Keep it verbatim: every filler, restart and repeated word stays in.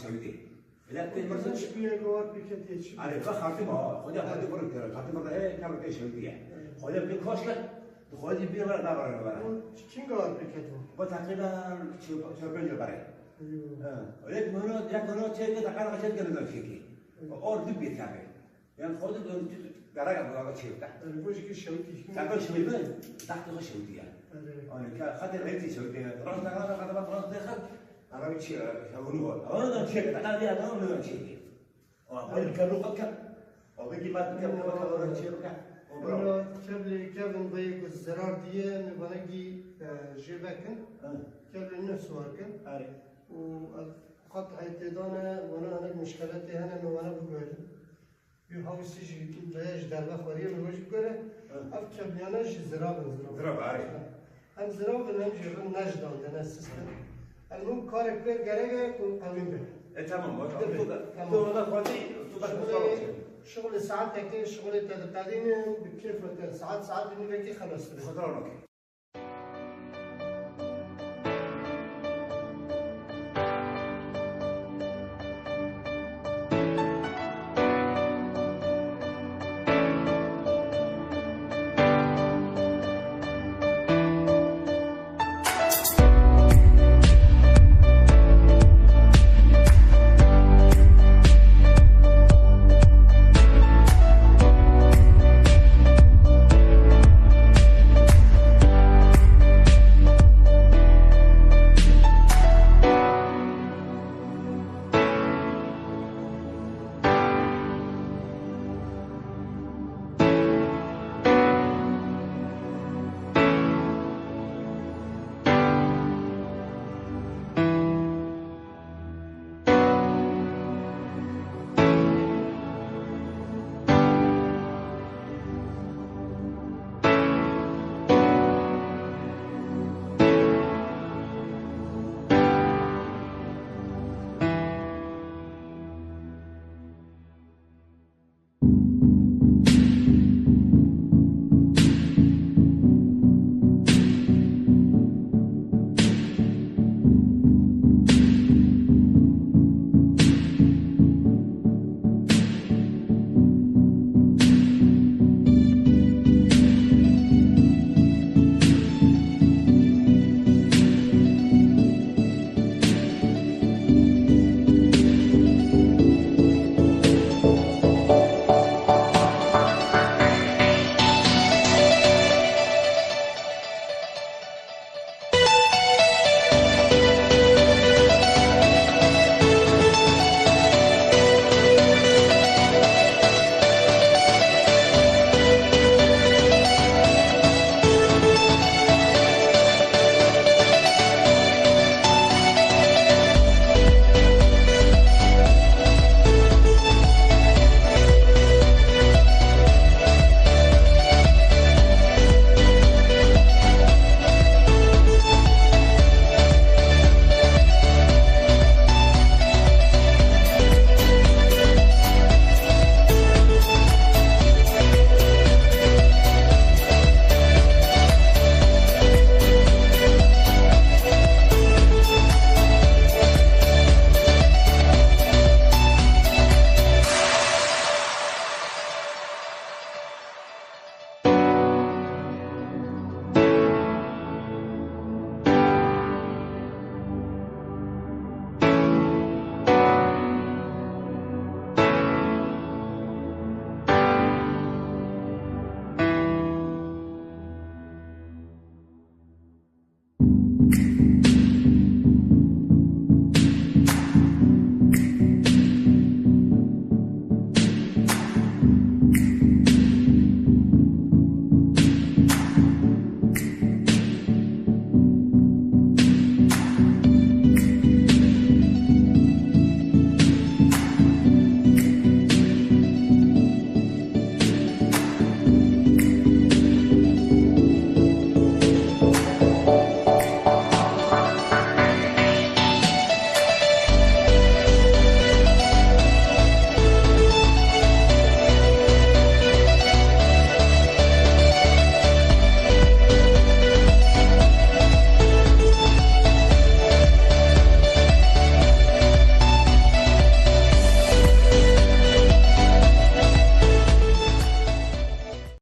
Şewitî. Bila pê mirza çi pîyek war pêketiye çi? Arê, va xartî ma, xwedî xartî vurun kere, xartî mirza, he, kar pê şewitî ye. Xwedî pê koş ke, xwedî bir var da var var. Kim var pêket bu? Bu takriben çor pênc yıl bare. Ha, öyle ki bunu, ya bunu çek de takar kaçak gelen bir şey ki. Or bir bir tabi. Yani xwedî dön tu gara bu ara çek de. Yani bu ki şewitî. Takar şewitî, takar şewitî ya. Öyle. Hani ka, hadi renkli şewitî. Rast da, rast da, rast da. Ara bir şey, ya bunu var. Ama da çek, takar ya da onu çek. Aa, hayır, kevin xwe ke. O bikî vat bike, bike, bike, bike, bike. O bro. Ino kevlê, kevin veyê ku zirar diye, mi vana gî, e, jê vekin. Ha. Kevlê ne suwar kin. Arê. Û ev qet eytê dane, vana hinek muşkeletê hene, mi vana biguherin. Yû hawsî jî leye ji derve xweriye, mi wê jî biguhere. Ha. Ev kevliyane jî zirab in, zirab. Zirab, arê. Ha. Em zirav bin, em jê bin, ne ji dan de, ne sistem. Em hûn karek pê gerek e ku qewîn be. E, tamam, bak. Tabii, tu da, tamam. Tu da xwedî, tu da Şuxulê, xwedî. Şuxulê saetekê, şuxulê te diqedînin, bi kêfa te, saet, saet û nîvekê xelas dibe. Xwedî ronakê.